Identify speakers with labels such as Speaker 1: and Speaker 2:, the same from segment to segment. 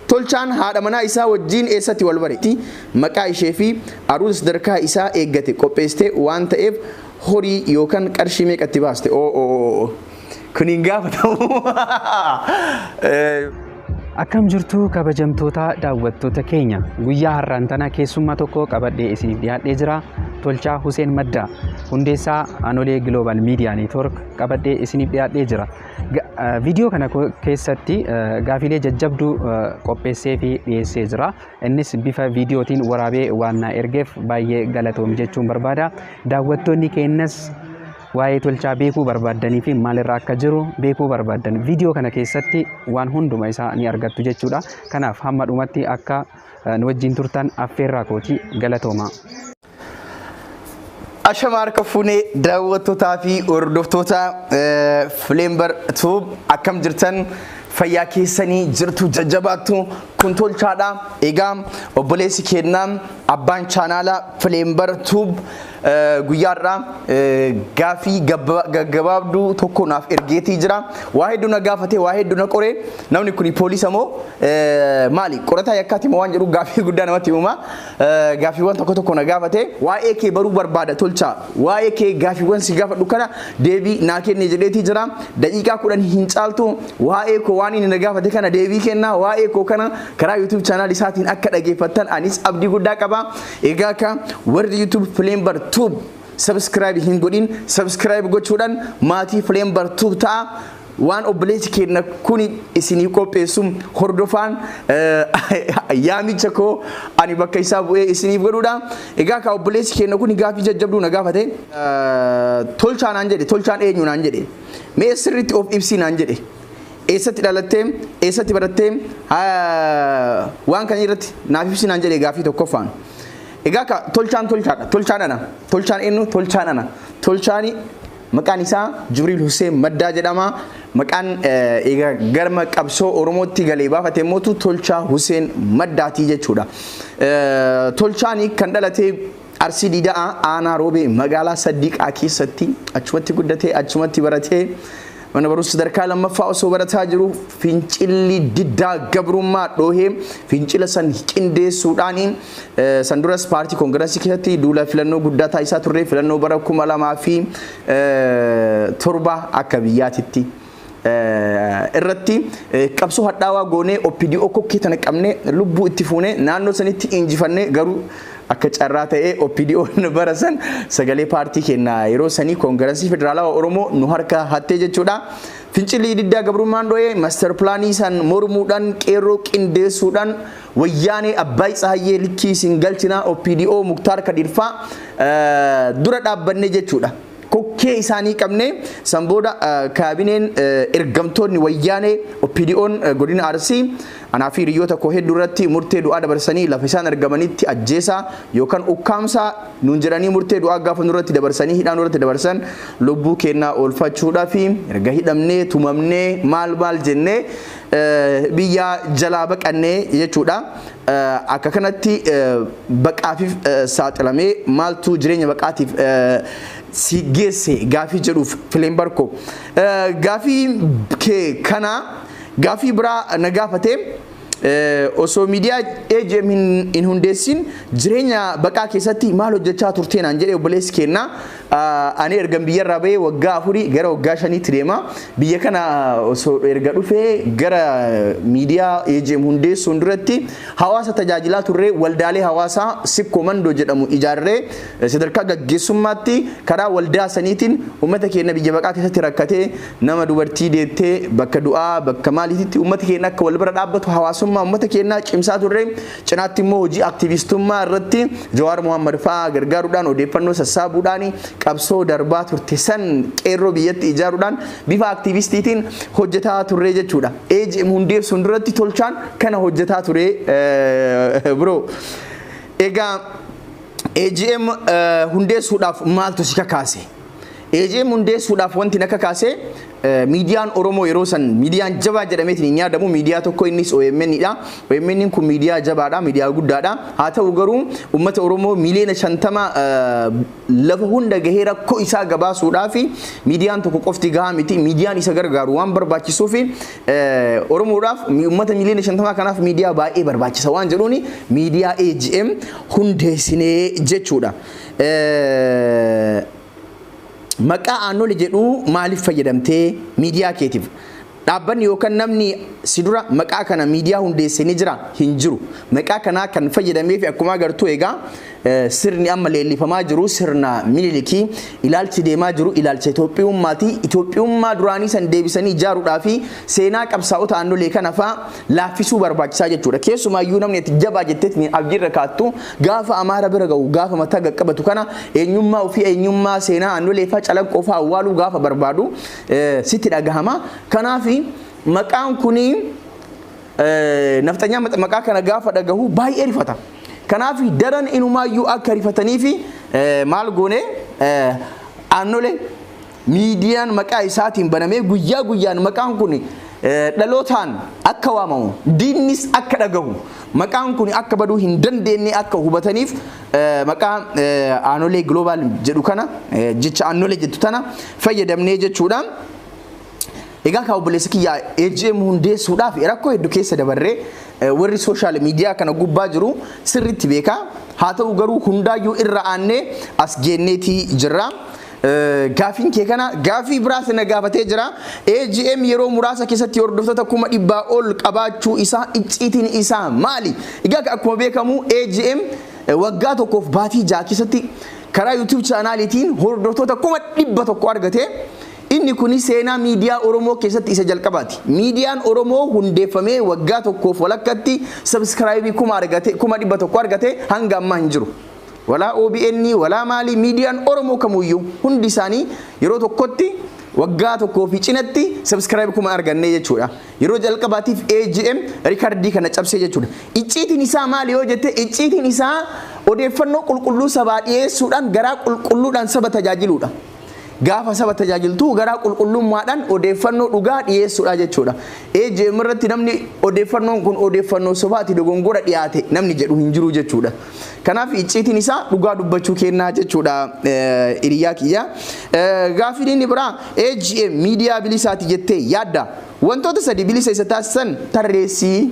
Speaker 1: Tolchaan haadha manaa isaa wajjin eessatti wal bare? Maqaa ishee fi aruusa sadarkaa isaa eeggate qopheessite waan ta'eef horii yookaan qarshii meeqatti baaste? Oo, kun hin gaafatamu.
Speaker 2: Akkam jirtu kabajamtoota daawwattoota keenya? Guyyaa har'aan tana keessummaa tokko qabadhee isiniif dhiyaadhee jira. Tolchaa Huseen Maddaa, hundeessaa Anolee Global Media Network qabadhee isiniif dhiyaadhee jira. Viidiyoo kana keessatti gaafilee jajjabduu qopheessee fi dhiyeessee jira. Innis bifa viidiyootiin waraabee waan na ergeef baay'ee galatoom jechuun barbaada. Daawwattoonni keenyas waa'ee Tolchaa beekuu barbaaddanii fi maalirraa akka jiru beekuu barbaaddan viidiyoo kana keessatti waan hunduma isaa ni argattu jechuudha. Kanaaf hamma dhumatti akka nu wajjin turtan affeerraa kooti. Galatooma.
Speaker 1: Ashama, harka fuunee daawwattootaa fi hordoftoota Fileembar Tube, akkam jirtan? Fayyaa keessanii jirtu? Jajjabaattu? Kun Tolchaadha. Egaa obboleessi kennaa abbaan chaanaala Fileembar Tube guyyaarraa gaafii gaggabaabduu tokko naaf ergeetii jira. Waa hedduu na gaafate, waa hedduu na qore. Namni kun poolisa moo maali, qorataa yakkaati moo waan jedhu gaafii guddaa namatti uuma. Gaafiiwwan tokko tokko na gaafate. Waa'ee kee baruu barbaada Tolchaa. Waa'ee kee gaafiiwwan si gaafadhu kana deebii naa kenne jedheetii jira. Daqiiqaa 10 hin caaltu. Waa'ee koo waan inni na gaafate kana deebii kenna. Waa'ee koo kana karaa YouTube channel isaatiin akka dhageeffattan anis abdii guddaa qaba. Egaa akka warri YouTube Fileembar Tube subscribe hin godhin, subscribe gochuudhaan maatii Fileembar Tube ta'a. Waan obboleessi keenya kuni isinii qopheessu hordofaan yaamicha koo ani bakka isaa bu'ee isiniif godhuudha. Egaa ka obboleessi keenya kuni gaafii jajjabduu na gaafate. Tolchaa naan jedhe, Tolchaan eenyu naan jedhe. Mee sirriitti of ibsii naan jedhe. Eessatti dhalattee, eessatti barattee, waan kana irratti naaf ibsii naan jedhe gaafii tokkoffaan. Egaa ka Tolchaan Tolchaadha. Tolchaan ana. Tolchaan eenyu? Tolchaan ana. Tolchaani maqaan isaa Jibriil Hussein Maddaa jedhama. Maqaan egaa garma qabsoo Oromootti galee baafate mootu Tolchaa Hussein Maddaatii jechuudha. Tolchaani kan dhalate Arsii Diidaa, aanaa Roobee, magaalaa Saddiqaa keessatti. Achumatti guddatee, achumatti baratee, mana barumsa sadarkaa lammaffaa osoo barataa jiru fincilli diddaa gabrummaa dhoohee fincila san qindeessuudhaan, san duras paartii koongirasii keessatti duula filannoo guddaa taasisaa turre, filannoo bara 2007 akka biyyaatitti irratti qabsoo hadhaawaa goonee, OPDO kokkee tana qabnee, lubbuu itti fuunee, naannoo sanitti injifannee, garuu akka carraa ta'ee OPDO'n bara san sagalee paartii keenya yeroo sanii Koongirasii Federaalawaa Oromoo nu harka hattee jechuudha. Fincilli diddaa gabrummaan dho'ee master planii san mormuudhaan, qeerroo qindeessuudhaan, wayyaanee Abbaay Tsahayyee likkii isin galchinaa, OPDO Muktaar Kadirfaa dura dhaabbannee jechuudha. Kokkee isaanii qabnee, san booda kaabineen ergamtoonni wayyaanee OPDO'n godina Arsii anaa fi hiriyoota koo hedduu irratti murtee du'aa dabarsanii, lafa isaan argamanitti ajjeesaa yookaan ukkaamsaa nuun jedhanii murtee du'aa gaafa nurratti dabarsanii, hidhaa nurratti dabarsan, lubbuu kennaa oolfachuudhaa fi erga hidhamnee, tumamnee, maal maal jennee biyya jalaa baqannee jechuudha. Akka kanatti baqaafiif saaxilamee, maaltu jireenya baqaatiif si geesse gaafii jedhuuf, fileen barko. Gaafii kee kana gaafii biraa na gaafate. Osoo miidiyaa AGM hin hundeessin jireenya baqaa keessatti maal hojjechaa turtee naan jedhe obboleessi keenna. Ani ergan biyyarraa bahee waggaa 4 gara waggaa 5tti deema. Biyya kana osoo erga dhufee gara miidiyaa AGM hundeessuun duratti hawaasa tajaajilaa turre. Waldaalee hawaasaa Sikkoo Mandoo jedhamu ijaarree sadarkaa gaggeessummaatti karaa waldaa saniitiin uummata keenya biyya baqaa keessatti rakkatee, nama dubartii deettee, bakka du'aa, bakka maaliititti uummata keenya akka wal bira dhaabbatu hawaasummaa uummata keenyaa cimsaa turre. Cinaatti immoo hojii aktivistummaa irratti Jawaar Mohammad fa'aa gargaaruudhaan, odeeffannoo sassaabuudhaan, qabsoo darbaa turte san qeerroo biyyatti ijaaruudhaan bifa aktivistiitiin hojjetaa turre jechuudha. AGM hundeessuun duratti Tolchaan kana hojjetaa ture, bro. Egaa AGM hundeessuudhaaf maaltu si kakaase? AGM hundeessuudhaaf wanti nakka kaasee, miidiyaan Oromoo yeroo san miidiyaan jabaa jedhameetiin hin yaadamu miidiyaa tokko, innis OMN dha. OMN kun miidiyaa jabaadha, miidiyaa guddaadha. Haa ta'u garuu uummata Oromoo miiliyoona 50 lafa hunda gahee rakkoo isaa gabaasuudhaaf miidiyaan tokko qofti gahaa miti. Miidiyaan isa gargaaru waan barbaachisuuf, Oromoodhaaf, uummata miiliyoona 50 kanaaf miidiyaa baay'ee barbaachisa waan jedhuuni miidiyaa AGM hundeessinee jechuudha. Maqaa Aannole jedhu maaliif fayyadamtee miidiyaa keetiif? Dhaabbanni yookaan namni si dura maqaa kana miidiyaa hundeessee ni jira? Hin jiru. Maqaa kanaa kan fayyadamee fi akkuma agartu egaa sirni amma leellifamaa jiru sirna Minilikii, ilaalchi deemaa jiru ilaalcha Itoophiyummaati. Itoophiyummaa duraanii san deebisanii ijaaruudhaa fi seenaa qabsaa'ota Aannolee kana faa laaffisuu barbaachisaa jechuudha. Keessumaayyuu namni ati jabaa jetteetiin abdiirra kaattu gaafa Amaara bira ga'u, gaafa mataa qaqqabatu kana eenyummaa ofii, eenyummaa seenaa Aannolee faa Calanqoo faa awwaaluu gaafa barbaadu sitti dhagahama. Kanaaf maqaan kuni nafxanyaa maqaa kana gaafa dhagahu baay'ee rifata. Kanaaf daran inumaayyuu akka rifatanii fi maal goone, Aannolee miidiyaan maqaa isaatiin banamee guyyaa guyyaan maqaan kun dhalootaan akka waamamu, diinnis akka dhagahu, maqaan kun akka baduu hin dandeenye akka hubataniif maqaa Aannolee Global jedhu kana, jecha Aannolee jettu tana fayyadamnee jechuudha. Egaa kaa obboleessa kiyya, AGM hundeessuudhaaf rakkoo hedduu keessa dabarree warri social media kana gubbaa jiru sirriitti beekaa. Haa ta'u garuu hundaayyuu irra aannee as geenneetii jirra. Gaafiin kee kana, gaafii biraas na gaafatee jira. AGM yeroo muraasa keessatti hordoftoota 100,000 ol qabaachuu isaa icciitiin isaa maali? Egaa akkuma beekamu AGM waggaa tokkoof baatii 6 keessatti karaa YouTube channeliitiin hordoftoota 100,000 argate. Inni kuni seenaa miidiyaa Oromoo keessatti isa jalqabaati. Miidiyaan Oromoo hundeeffamee waggaa tokkoof walakkatti subscribe kuma argate, 100,000 argate hanga ammaa hin jiru. Walaa OBN, walaa maalii, miidiyaan Oromoo kamuyyuu hundi isaanii yeroo tokkotti waggaa tokkoo fi cinatti subscribe kuma arganne jechuudha. Yeroo jalqabaatiif AGM rikardii kana cabsee jechuudha. Icciitiin isaa maali yoo jette, icciitiin isaa odeeffannoo qulqulluu sabaa dhiyeessuudhaan garaa qulqulluudhaan saba tajaajiluudha. Gaafa saba tajaajiltuu garaa qulqullummaadhaan odeeffannoo dhugaa dhiyeessuudha jechuudha. AGM irratti namni odeeffannoon kun odeeffannoo sobaati, dogongora dhiyaate namni jedhu hin jiru jechuudha. Kanaaf icciitiin isaa dhugaa dubbachuu kennaa jechuudha, hiriyaa kiyya. Gaaffiin inni biraa, AGM miidiyaa bilisaati jettee yaadda? Wantoota sadi bilisa isa taasisan tarreessii.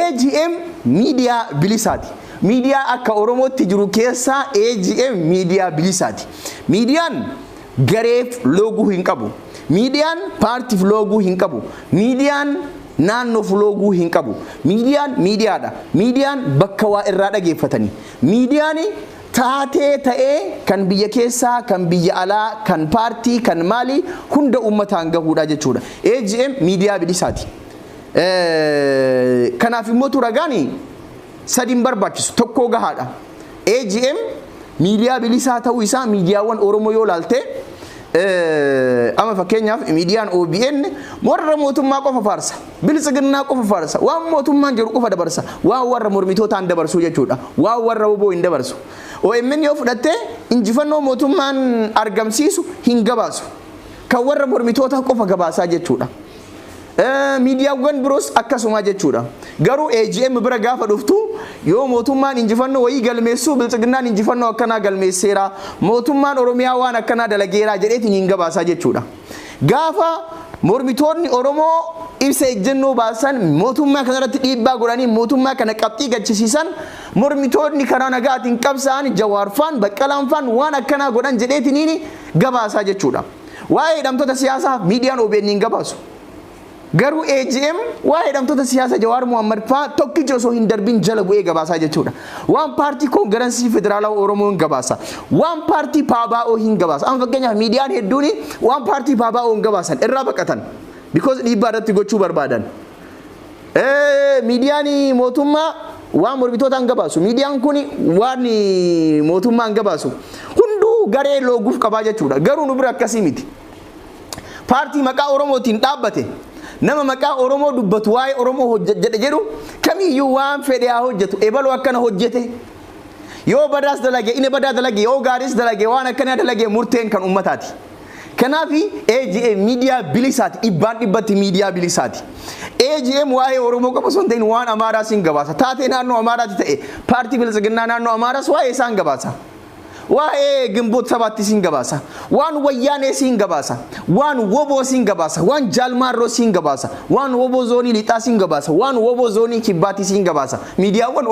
Speaker 1: AGM miidiyaa bilisaati. Miidiyaa akka Oromootti jiru keessaa AGM miidiyaa bilisaati. Miidiyaan gareef looguu hin qabu. Miidiyaan paartiif looguu hin qabu. Miidiyaan naannoof looguu hin qabu. Miidiyaan miidiyaadha. Miidiyaan bakka waa irraa dhageeffatani. Miidiyaan taatee ta'ee kan biyya keessaa, kan biyya alaa, kan paartii, kan maalii hunda uummataan gahuudha jechuudha. AGM miidiyaa bilisaati. Kanaaf immoo ragaan sadiin barbaachisu, tokkoo gahaadha. AGM miidiyaa bilisaa ta'uu isaa miidiyaawwan Oromoo yoo laalte, amma fakkeenyaaf miidiyaan OBN warra mootummaa qofa faarsa, Biltsiginnaa qofa faarsa, waan mootummaan jedhu qofa dabarsa, waan warra mormitootaan dabarsu jechuudha, waan warra WBO hin dabarsu. OMN yoo fudhatte injifannoo mootummaan argamsiisu hin gabaasu, kan warra mormitootaa qofa gabaasaa jechuudha. Miidiyaawwan biroos akkasuma jechuudha. Garuu AGM bira gaafa dhuftu, yoo mootummaan injifannoo wayii galmeessuu, Biltsiginnaan injifannoo akkanaa galmeesseera, mootummaan Oromiyaa waan akkanaa dalageera jedheetiin hin gabaasaa jechuudha. Gaafa mormitoonni Oromoo ibsa ejjennoo baasan, mootummaa kanarratti dhiibbaa godhanii mootummaa kana qabxii gachisiisan, mormitoonni karaa nagaatiin qabsaa'an Jawaarfaan, Baqqalaanfaan waan akkanaa godhan jedheetiniin gabaasaa jechuudha. Waa'ee hidhamtoota siyaasaa miidiyaan OBN hin gabaasu. Garuu AGM waa'ee hidhamtoota siyaasaa Jawaar Mohammad fa'aa tokkicha osoo hin darbin jala bu'ee gabaasaa jechuudha. Waan paartii Koongirensii Federaalawaa Oromoo hin gabaasa. Waan paartii PABO hin gabaasa. Amma fakkeenyaaf miidiyaan hedduun waan paartii PABO hin gabaasan, irraa baqatan. Because dhiibbaa irratti gochuu barbaadan. Miidiyaan mootummaa waan mormitoota hin gabaasu. Miidiyaan kun waan mootummaa hin gabaasu. Hunduu garee looguuf qabaa jechuudha. Garuu nu bira akkasii miti. Paartii maqaa Oromootiin dhaabbate, nama maqaa Oromoo dubbatu, waa'ee Oromoo hojjedhe jedhu kamiyyuu waan fedhe haa hojjetu, ebaloo akkana hojjete, yoo badaas dalage, inni badaa dalage, yoo gaariis dalage, waan akkanaa dalage, murteen kan ummataati. Kanaaf AGM miidiyaa bilisaati, dhibbaan dhibbatti miidiyaa bilisaati. AGM waa'ee Oromoo qofa osoo hin ta'in waan Amaaraas hin gabaasa. Taatee naannoo Amaaraatti ta'e, paartii Biltsiginnaa naannoo Amaaraas waa'ee isaan gabaasa. Waa'ee Gimboot Sabaatti siin gabaasa. Waan Wayyaanee siin gabaasa. Waan Woboo siin gabaasa. Waan Jaalmaarroo siin gabaasa. Waan Woboo zoonii lixaa siin gabaasa. Waan Woboo zoonii kibbaatti siin gabaasa. Miidiyaawwan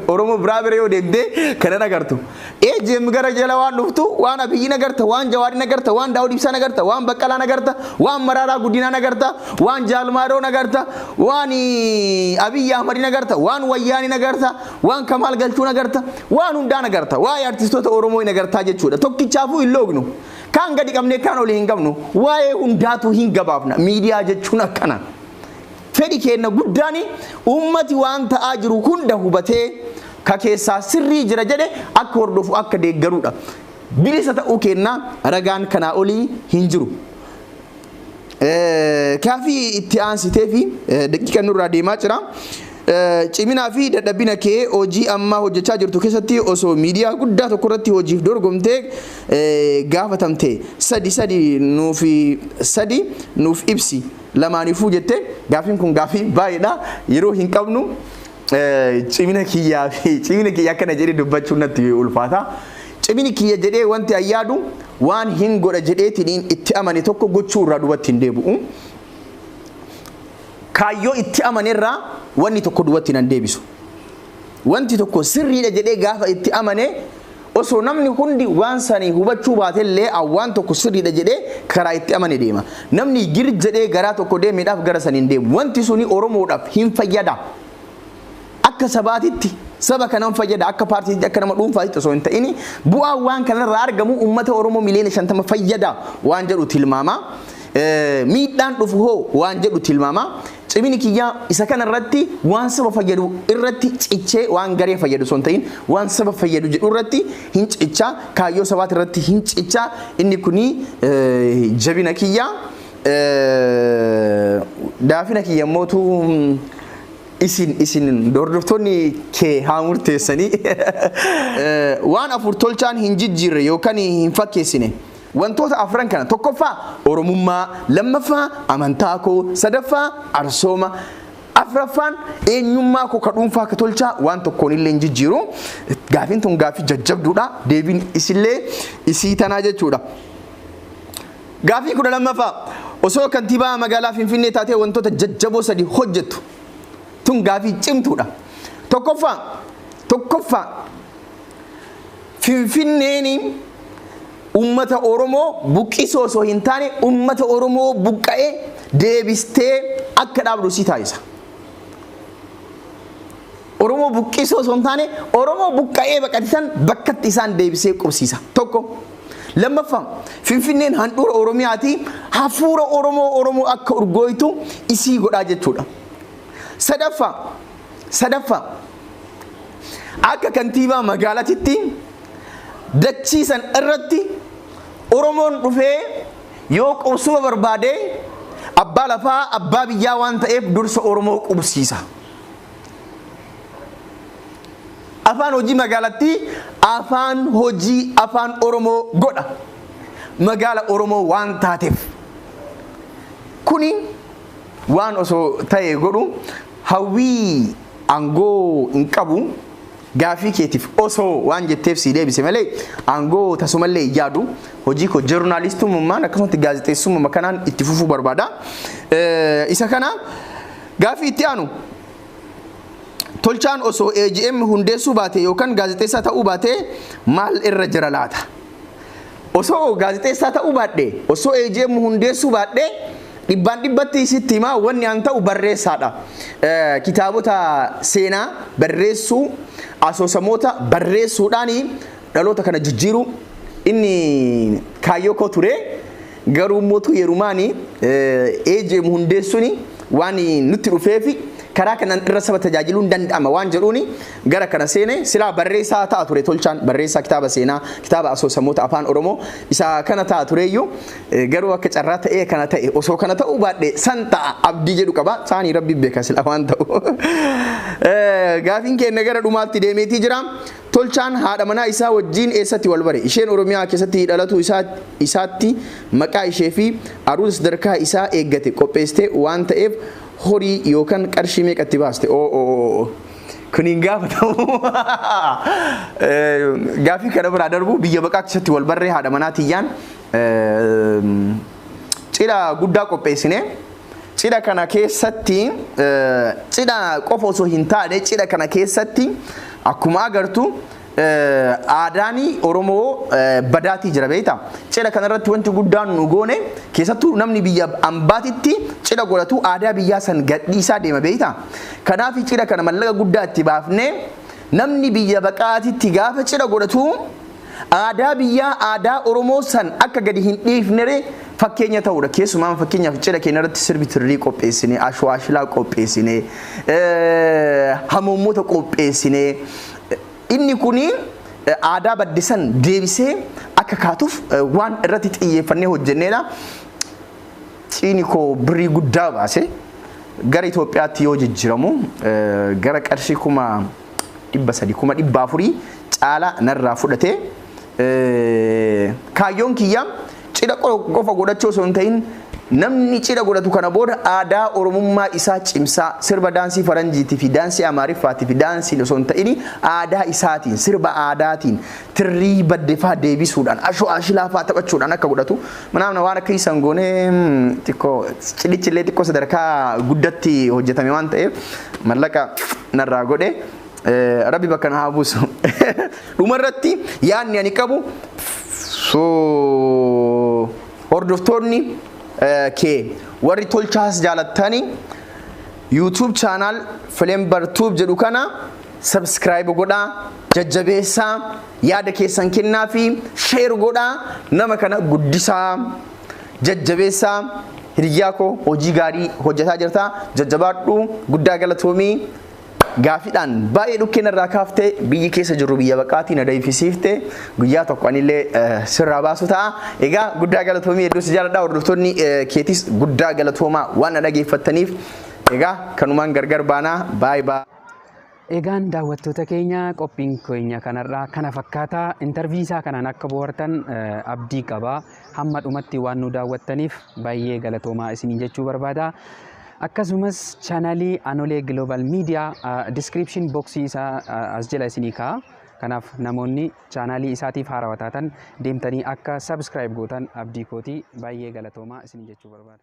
Speaker 1: Oromoo biraa bira yoo deemtee kanan agartu. AGM gara jala waan dhuftu, waan Abiyyiin agarta, waan Jawaariin agarta, waan Daawud Ibsaan agarta, waan Baqqalaan agarta, waan Maraaraa Guddinaan agarta, waan Jaalmaarroon agarta, waan Abiyyi Ahmadiin agarta, waan Wayyaaniin agarta, waan Kamaal Galchuun agarta, waan hundaan agarta. Waa'ee artistoota Oromoo hin agartaa jechuudha. Tokkichaafuu hin loognu. Kaan gadi qabnee kaan olii hin qabnu. Waa'ee hundaatu hin gabaafna. Miidiyaa jechuun akkana. Fedhi keenya guddaan uummati waan ta'aa jiru hunda hubatee ka keessaa sirrii jira jedhe akka hordofu, akka deeggarudha. Bilisa ta'uu keenya ragaan kanaa olii hin jiru. Kaafii itti aansitee fi daqiiqa nurraa deemaa jira. Ciminaa fi dadhabina kee hojii ammaa hojjechaa jirtu keessatti osoo miidiyaa guddaa tokko irratti hojiif dorgomtee gaafatamte, sadi nuuf ibsi lamaaniifuu jette. Gaafiin kun gaafii baay'eedha, yeroo hin qabnu. Cimina kiyyaa fi cimina kiyya akkana jedhee dubbachuun natti ulfaata. Cimini kiyya jedhee wanti ayyaadu, waan hin godha jedheetiin itti amane tokko gochuu irraa duubatti hin deebi'u. Kaayyoo itti amanerraa wanni tokko duubatti nan deebisu. Wanti tokko sirriidha jedhee gaafa itti amane, osoo namni hundi waan sanii hubachuu baatellee, waan tokko sirriidha jedhee karaa itti amane deema. Namni gir jedhee garaa tokko deemeedhaaf gara saniin deemu. Wanti suni Oromoodhaaf hin fayyada. Akka sabaatitti saba kanan fayyada, akka paartiitti, akka nama dhuunfaatti osoo hin ta'in, bu'aan waan kanarraa argamu uummata Oromoo miliyoona 50 fayyada waan jedhu tilmaama. Miidhaan dhufu hoo waan jedhu tilmaama. Cimini kiyyaa isa kana irratti, waan saba fayyadu irratti cichee, waan garee fayyadu osoo hin ta'in waan saba fayyadu jedhu irratti hin cichaa, kaayyoo sabaati irratti hin cichaa. Inni kuni jabina kiyyaa. Daafina kiyya mootu isin hordoftoonni kee haa murteessanii. Waan afur tolchaan hin jijjiirre yookaan hin fakkeessine. Wantoota afran kana: tokkoffaa Oromummaa, lammaffaa amantaa koo, sadaffaa arsooma, afraffaan eenyummaa koo ka dhuunfaa ka tolchaa waan tokkoon illee hin jijjiiru. Gaafiin tun gaafii jajjabduudha. Deebiin isillee isii tanaa jechuudha. Gaafii 12ffaa: osoo kantiibaa magaalaa Finfinnee taatee wantoota jajjaboo sadi hojjettu. Tun gaafii cimtuudha. Tokkoffaa, Finfinneen ummata Oromoo buqqisoo osoo hin taane ummata Oromoo buqqa'ee deebistee akka dhaabdu si taasisa. Oromoo buqqisoo osoo hin taane Oromoo buqqa'ee baqatisan bakkatti isaan deebisee qubsiisa. Tokko. Lammaffaa, Finfinneen handhuura Oromiyaati, hafuura Oromoo Oromoo akka urgooytu isii godhaa jechuudha. Sadaffaa, akka kantiibaa magaalatitti dachii san irratti Oromoon dhufee yoo qubsuma barbaade, abbaa lafaa, abbaa biyyaa waan ta'eef dursa Oromoo qubsiisa. Afaan hojii magaalattii afaan hojii afaan Oromoo godha. Magaala Oromoo waan taateef. Kuni waan osoo ta'e godhu. Hawwii aangoo hin qabu. Gaafii keetiif osoo waan jetteef si deebise malee aangoo tasumallee hin yaadu. Hojii koo joornaalistummaan akkasumatti gaazexeessummaa kanaan itti fufuu barbaada. Isa kana gaafii itti aanu: Tolchaan osoo AGM hundeessuu baate yookaan gaazexeessaa ta'uu baate maal irra jira laata? Osoo gaazexeessaa ta'uu baadhe, osoo AGM hundeessuu baadhe, dhibbaan dhibbatti sitti himaa, wanni an ta'u barreessaadha. Kitaabota seenaa barreessuu, asoosamoota barreessuudhaan dhaloota kana jijjiiruu inni kaayyoo koo ture. Garuu mootu yerumaani AGM hundeessuun waan nutti dhufeefi Karaa kanaan irra saba tajaajiluun danda'ama waan jedhuuni gara kana seene. Silaa barreessaa ta'a ture Tolchaan, barreessaa kitaaba seenaa, kitaaba asoosamoota afaan Oromoo isa kana ta'a tureyyuu, garuu akka carraa ta'ee kana ta'e. Osoo kana ta'uu baadhee san ta'a abdii jedhu qaba. Saanii rabbi beeka sila waan ta'u. Gaafiin keenya gara dhumaatti deemeetii jira. Tolchaan haadha manaa isaa wajjin eessatti wal bare? Isheen Oromiyaa keessatti dhalatu isaatti maqaa ishee fi aruuza sadarkaa isaa eeggate qopheessite waan ta'eef, horii yookaan qarshii meeqatti baaste? Oo oo, kun hin gaafatamu. Gaafii kana biraa darbu, biyya baqaa keessatti wal barree haadha manaa tiyyaan. Cidha guddaa qopheessine. Cidha kana keessatti, cidha qofa osoo hin taane, cidha kana keessatti akkuma agartu aadaan Oromoo badaatii jira, beektaa. Cidha kanarratti wanti guddaan nu goone, keessattuu namni biyya ambaatitti cidha godhatu aadaa biyyaa san gadhiisaa deema, beektaa. Kanaaf cidha kana mallaqa guddaa itti baafnee, namni biyya baqaatitti gaafa cidha godhatu aadaa biyyaa, aadaa Oromoo san akka gadi hin dhiifnere fakkeenya ta'uudha. Keessumaa fakkeenyaaf cidha keenya irratti sirbi tirrii qopheessine, ashwaashilaa qopheessine, hamoomota qopheessine. Inni kuni aadaa baddisan deebisee akka kaatuuf waan irratti xiyyeeffannee hojjenneedha. Ciini koo birrii guddaa baase. Gara Itoophiyaatti yoo jijjiiramu gara qarshii 300,000, 400,000 caala narraa fudhate. Kaayyoon kiyya cidha qofa godhachuu osoo hin ta'in, namni cidha godhatu kana booda aadaa Oromummaa isaa cimsaa, sirba daansii faranjiitii fi daansii Amaariffaatii fi daansii osoo hin ta'in, aadaa isaatiin, sirba aadaatiin, tirrii baddefaa deebisuudhaan, ashoo ashilaafaa taphachuudhaan akka godhatu. Manaamna waan akka isaan goonee xiqqoo cidhichillee xiqqoo sadarkaa guddatti hojjetame waan ta'eef mallaqa narraa godhe. Rabbi bakka na haa buusu. Dhumarratti yaadni ani qabu, hordoftoonni kee warri Tolchaas jaalattanii YouTube channel Filembar Tube jedhu kana subscribe godhaa, jajjabeessaa, yaada keessan kennaa fi share godhaa, nama kana guddisaa, jajjabeessaa. Hiriyaa koo, hojii gaarii hojjetaa jirta, jajjabaadhu, guddaa galatoomii. Gaafiidhaan baay'ee dhukkeen irraa kaaftee, biyyi keessa jirru biyya baqaatii na dayfisiifte, guyyaa tokko anillee sirraa baasu ta'a. Egaa guddaa galatoomii, hedduu si jaaladha. Hordoftoonni keetis guddaa galatoomaa waan na dhageeffattaniif. Egaa kanumaan gargar baanaa, baay'ee baay'ee.
Speaker 2: Egaan daawwattoota keenya, qophiin keenya kanarraa kana fakkaata. Interview isaa kanaan akka bohaartan abdii qaba. Hamma dhumatti waan nu daawwattaniif baay'ee galatoomaa isiniin jechuu barbaada. Akkasumas chaanalii Anolee Global Media description boxii isaa as jala isinii kaa'a. Kanaaf namoonni chaanalii isaatiif haarawaa taatan deemtanii akka subscribe gootan abdii kootii. Baay'ee galatoomaa isiniin jechuu barbaada.